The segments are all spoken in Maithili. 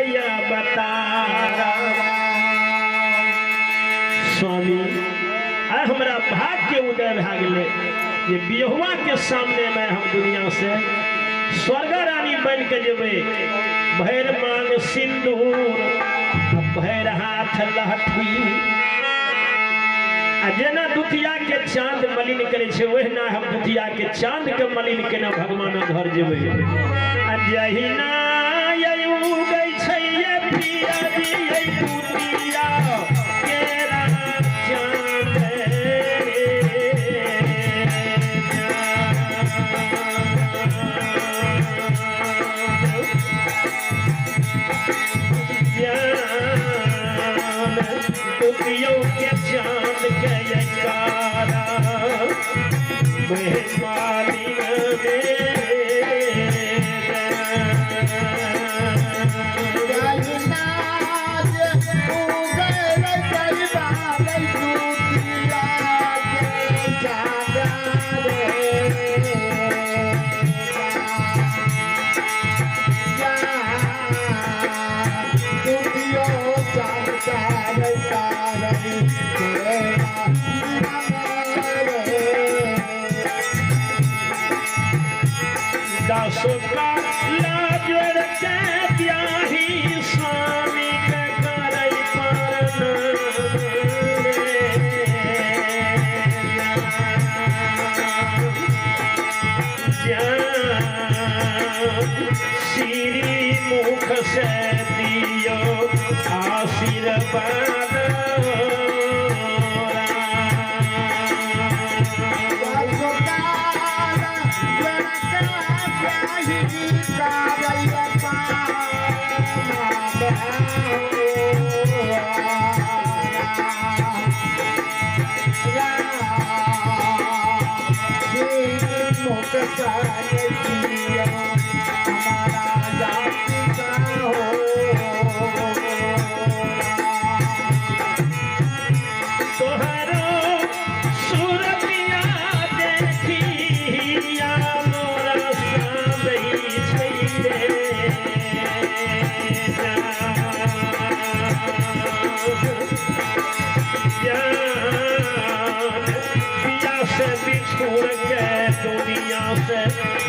अवतारा। स्वामी आइ हमरा भाग्य के उदय भए गेलै जे बियहुआ के सामने में हम दुनिया से स्वर्ग रानी बन के जेबै। भरि मांग सिंदूर भरि हाथ लहठी, आ जेना दुतिया के चांद मलिन करे छै ओहिना हम दुतिया के चांद के मलिन केना भगवानक घर जेबै। आ जहिना उगै छै ये पिया जी ये दुतिया केरा चांद दुतियो के चांद के कारा मेहमानी दासों का लाजर के ब्याही स्वामी के करई प्रणाम रे। श्री मुख से दियो आशीर्वाद। तोहरो सूरतिया देखिया मोरा साँझै छै रे। जान पिया से बिछुड़ के दुनिया से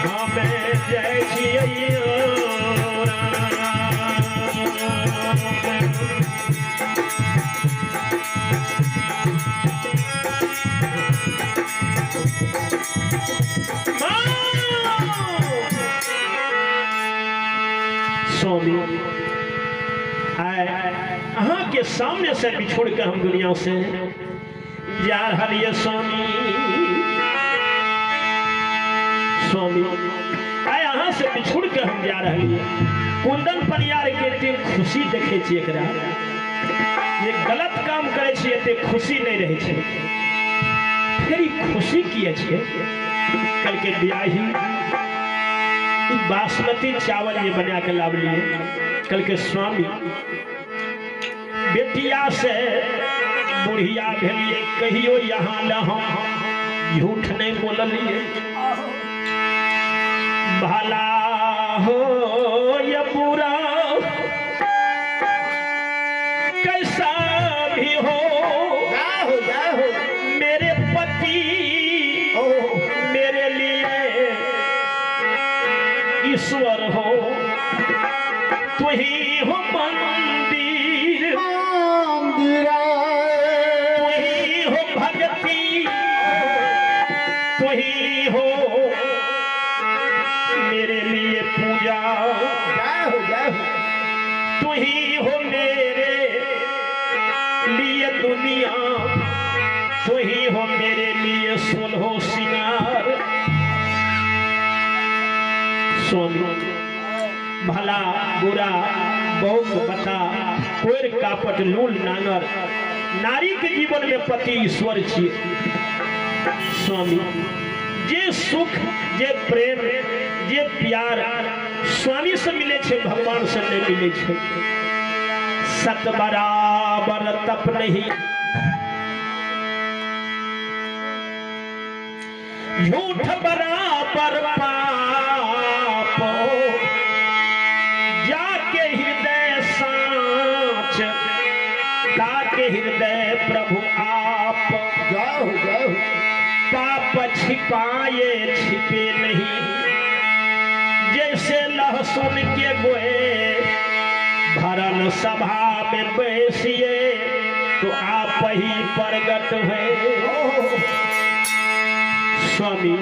हमें जाइ छियै। स्वामी आए अहाँ के सामने से बिछोड़ के हम दुनिया से जा रहल ये स्वामी। स्वामी आए अहाँ से बिछुड़ के हम जा रहल ये। कुंदन परियार के एते खुशी देखे छी, एकरा जे गलत काम करे छी एते खुशी नहीं रहे छै, फिर ई खुशी किए छियै? कल के ब्याही बासमती चावल ये बना के लावलिए। कल के स्वामी बेटिया से बुढ़िया भेलिए, कहियो यहाँ ल हम झूठ नहीं बोललिए। भला हो या बुरा कैसा भी हो मेरे पति मेरे लिए ईश्वर हो, तू ही हो मंदिर, तू ही हो भक्ति, तू ही हो मेरे लिए पूजा, तू ही हो मेरे लिए दुनिया, तू ही हो मेरे लिए सोलहो सिंगार। स्वामी भला बुरा बहुत बता कोर कापट लूल नांगर, नारी के जीवन में पति ईश्वर छिए। स्वामी जे सुख जे प्रेम जे प्यार स्वामी से मिले छे भगवान से नहीं मिले छे। सत बराबर तप नहीं, झूठ बराबर पाप, जाके हृदय प्रभु आप। जय हो, जय हो। पाप छिपाए छिपे नहीं, जैसे लहसुन के गोए भरल सभा में बैसिए तो आप ही प्रगट हुए। स्वामी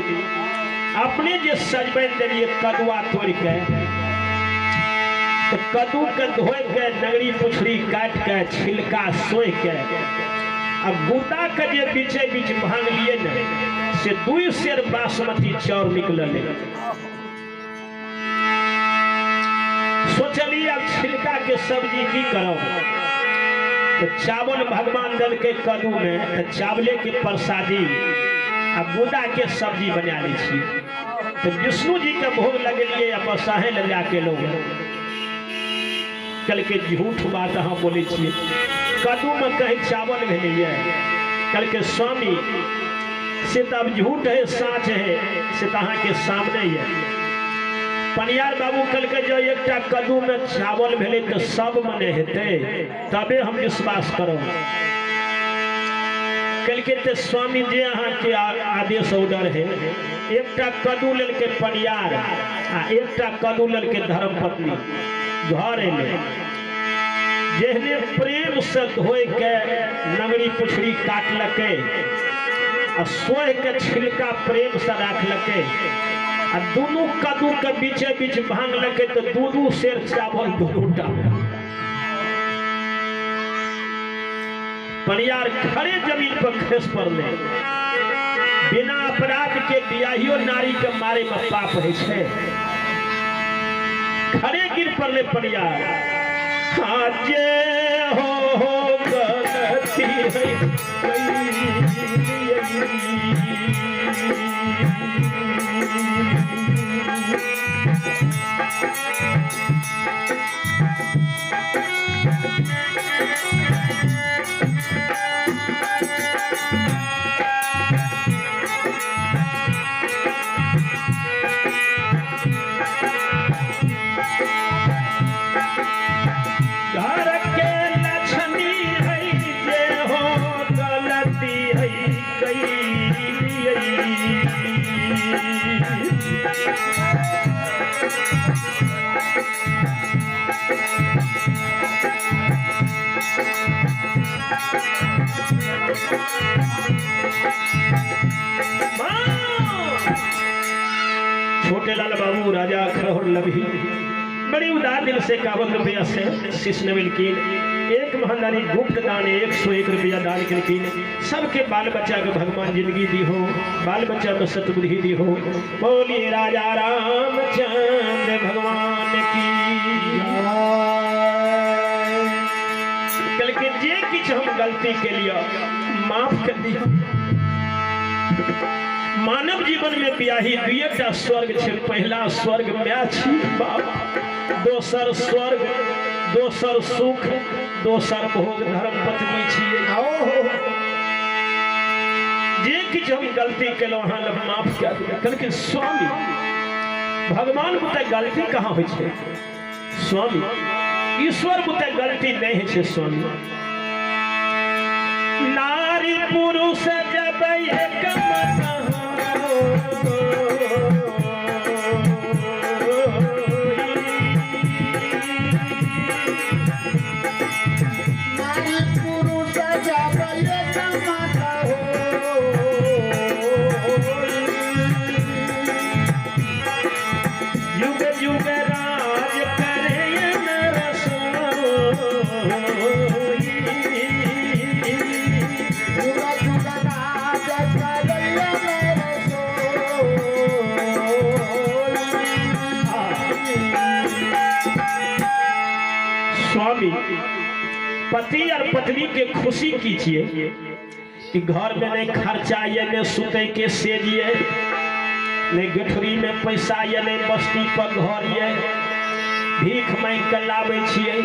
अपने जे सजबैन देलिए कदुआ तोड़ के, तो कद्दू के धोए के नगरी पुछड़ी काट के छिलका सोह के आ गुदा के जे बीचे बीच भांग लिए ने से 2 सेर बासमती चाउर निकलल। सोचलिए अब छिलका के सब्जी की करब, तो चावल भगवान दल के कद्दू में, तो चावले के प्रसादी आ गुदा के सब्जी बना लै छी। तो विष्णु जी के भोग लगेलिए आ बसाहे ले जाके लोग कल के झूठ बात अहाँ बोलै छियै, कद्दू में कहीं चावल भेलैए। कल के स्वामी से तब झूठ है साँच है से तो अहाँ के सामने है। पनियार बाबू कल के जो एकटा कद्दू में चावल भेलै तो सब मने हेतै तबे हम विश्वास करब। कल के ते स्वामी जे अहाँ के आदेश ऑर्डर है, एकटा कद्दू लेलकै पनियार आ एकटा कद्दू लेलकै धर्मपत्नी घर एलै। जेहने प्रेम से धोए के नगरी पुछड़ी काटलकै आ सोह के छिलका प्रेम से राखलकै आ दुनू कद्दू के बीचे बीच भांगलकै तो 2-2 सेर चावल दुनूटा। पनियार खड़े जमीन पर खस पड़ले। बिना अपराध के बियाहियो नारी के मारे में पाप है छे। खड़े गिर पड़ले पनियार। हाँ जे हो गलती है घर के लक्ष्मी है जे हो गलती है कई। छोटे लाल बाबू राजा खरहोर लभी बड़ी उदार दिल से 51 रुपया से शीश नवेलकीन। एक महादानी गुप्त दान 101 रुपया दान केलखिन। सबके बाल बच्चा के भगवान जिंदगी दी हो, बाल बच्चा में सतबुद्धि दी हो। बोलिए राजा रामचंद्र भगवान की। कल के जे किछु हम गलती के लिए माफ कर दिया। मानव जीवन में बियाही दुएटा स्वर्ग छे। पहला स्वर्ग my छी बाप, दोसर स्वर्ग दोसर सुख दोसर भोग धर्म पत्नी छियै। जे किछु हम गलती केलहुँ अहाँ लग माफ कए दिअ। कहलखिन स्वामी भगवान बुते गलती कहाँ होइ छै? स्वामी ईश्वर बुते गलती नहीं होइ छै। स्वामी नारी पुरुष जब एक मत नारी पुरुष जब एक मत होई। युग युग राज करे नर सोई। युग युग राज करे नर सोई। स्वामी पति और पत्नी के खुशी कीजिए कि घर में नहीं खर्चा ये, नहीं सुते के सेज ये, नहीं गठरी में पैसा ये, नहीं बस्ती पर घर ये, भीख मांग के लाबै छियै,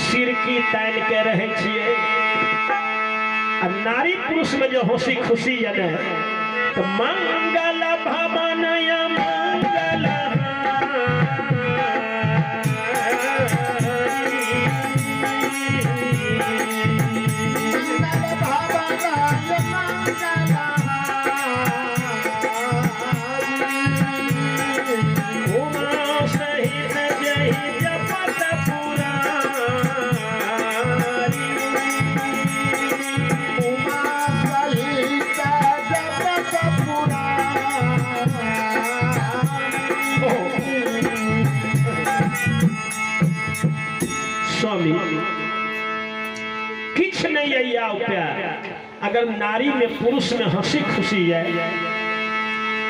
सिरकी तानि के रहै छियै। आ नारी पुरुष में जो हंसी खुशी ये ने तो मंगल भवन मंगल मंगल स्वामी किछु नहीं है उपाय। अगर नारी में पुरुष में हंसी खुशी है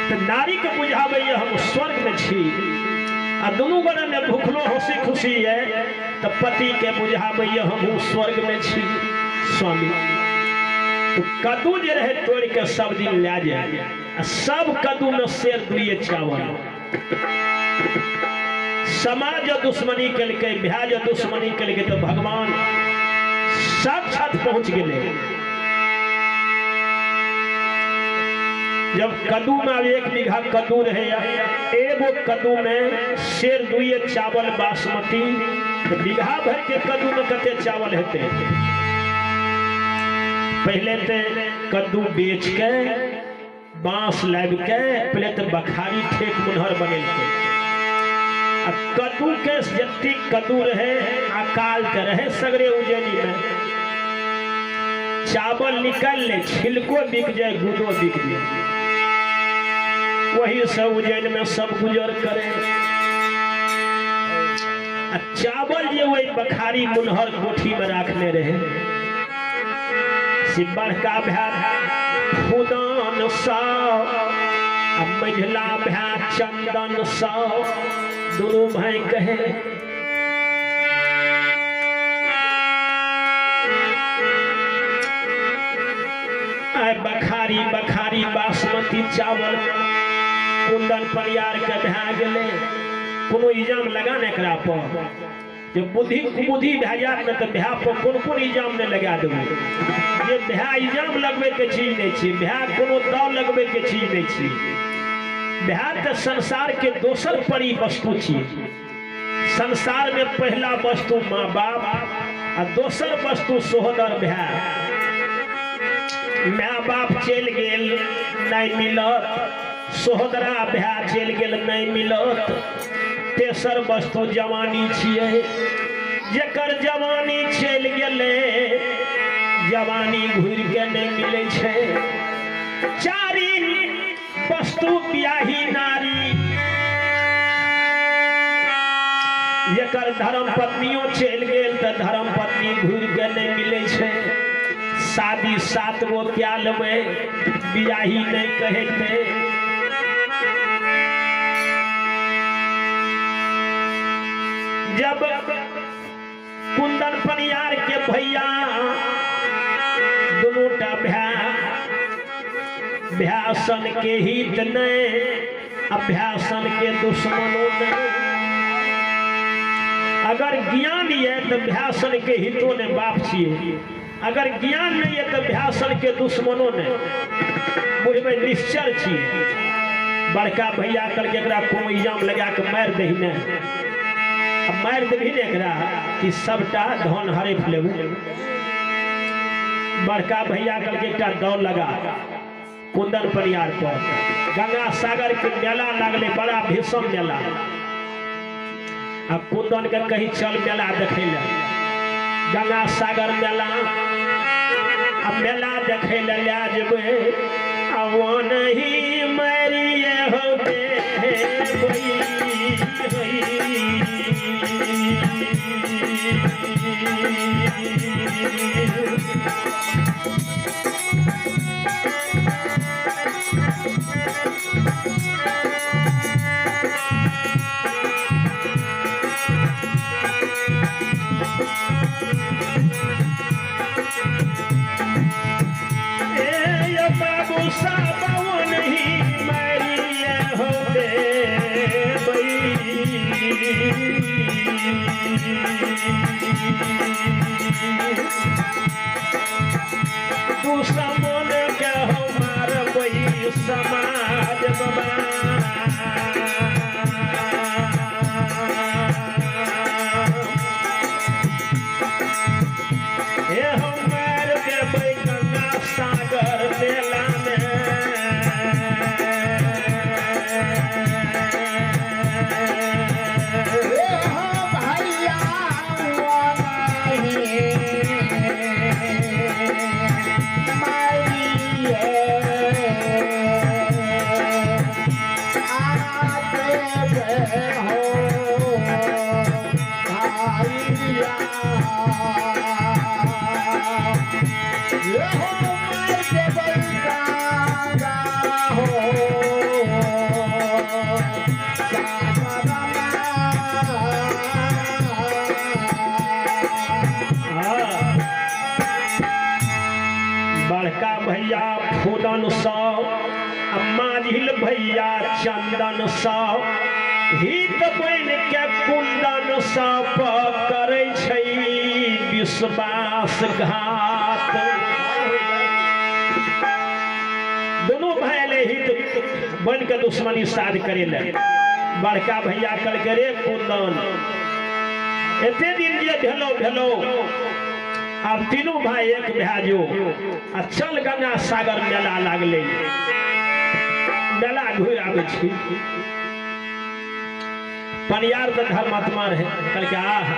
तो नारी के बुझाबे हम स्वर्ग में छी, आ दुनू गोरे में भूखलो हंसी खुशी है तो पति के बुझाबे हम स्वर्ग में छी। स्वामी तो कद्दू जे रहे तोड़ के सब दिन ले जाए, आ सब कद्दू में शेर दुए चावल। समाज जो दुश्मनी केलकै, भाय जो दुश्मनी केलकै, तो भगवान साक्षात पहुंच गए। जब कद्दू में अब 1 बीघा कद्दू रहे, एगो कद्दू में शेर दुए चावल बासमती, तो बीघा भर के कद्दू में कते चावल हेतै। पहले तो कद्दू बेच के बांस लाबि के पहले तो बखारी ठेक मुनहर बनेलकै। आ कद्दू के जत्ती कद्दू रहे, अकाल के रहे सगरे उज्जैनी में, चावल निकल ले, छिलको बिक जाए, गुदो बिक जाए, वही सब उज्जैन में सब गुजर करे। आ चावल जे वही बखारी मुनहर कोठी में रखने रहे, से बड़का भाई फुदान सौ, आ मझला भाई चंदन सौ, दोनों भाई कहे आय बखारी बखारी बासमती चावल कुंदन परियार के भए गेलै। कोनो इल्जाम लगा ने एकरा पर, जे बुद्धि कुबुद्धि भए जायत ने तऽ भाय पर कोन कोन इल्जाम नहि लगा देबै। जे भाय इल्जाम लगबै के चीज नहि छै, भाय कोनो दाव लगबै के चीज नहि छै। भाय तऽ संसार के दोसर परी वस्तु छी। संसार में पहला वस्तु माँ बाप आ दोसर वस्तु सोहदर भाय। माय बाप चलि गेल नहीं मिलत, सोहदरा भाय चलि गेल नहीं मिलत, तेसर वस्तु जवानी छियै। जकर जवानी चलि गेलै जवानी घुरि के नहीं मिलै छै। चारिम वस्तु ब्याही नारी, जकर धर्म पत्नियों चलि गेल तऽ धर्म पत्नी घुरि के नहीं मिलै छै। शादी 7 गो क्या लेबै, बियाही नहीं कहते। जब कुंदन परियार के भैया दोनों टा भाय भ्यासन के हित नहीं, अभ्यासन के दुश्मनों नहीं। अगर ज्ञान ये तो भ्यासन के हितों ने बाप छिए, अगर ज्ञान नहीं है तो भ्यासन के दुश्मनों ने बुझबै निश्चर छिए। बड़का भैया करके एकरा कोनो इल्जाम लगा के मारि दही ने, अब मारि देबही ने एकरा कि सबटा धन हड़प लेबै। बड़का भैया करके एकटा दौड़ लगा कुंदन परियार पर, गंगा सागर के मेला लागले, बड़ा भीषण मेला। आ कुंदन के कही चल मेला देखे ले, गंगा सागर मेला। आ मेला देखे ले ले जेबै, आ वो नहीं मरिए हो दुश्मन के हमार समाज बाबा। हे हमार देबै गंगा सागर मेला में, भैया हो भाइया। चंदन सब हित बन के कुंदन सब करै छै विश्वास घात। दोनों भाई अले हित बन के दुश्मनी साध करे ले। बड़का भैया कहलकै रे कुंदन एते दिन जे भेलो भेलो आब तीनू भाई एक भए जो आ चल गंगा सागर मेला लागले, मेला घुरि आबै छी। पनियार तऽ धर्मात्मा रहे, कहलकै आह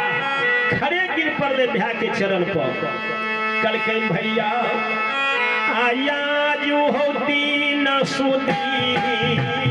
खड़े गिर पड़ले भाय के चरण पर। कहलकै भैया आया जो हो दीन सुदी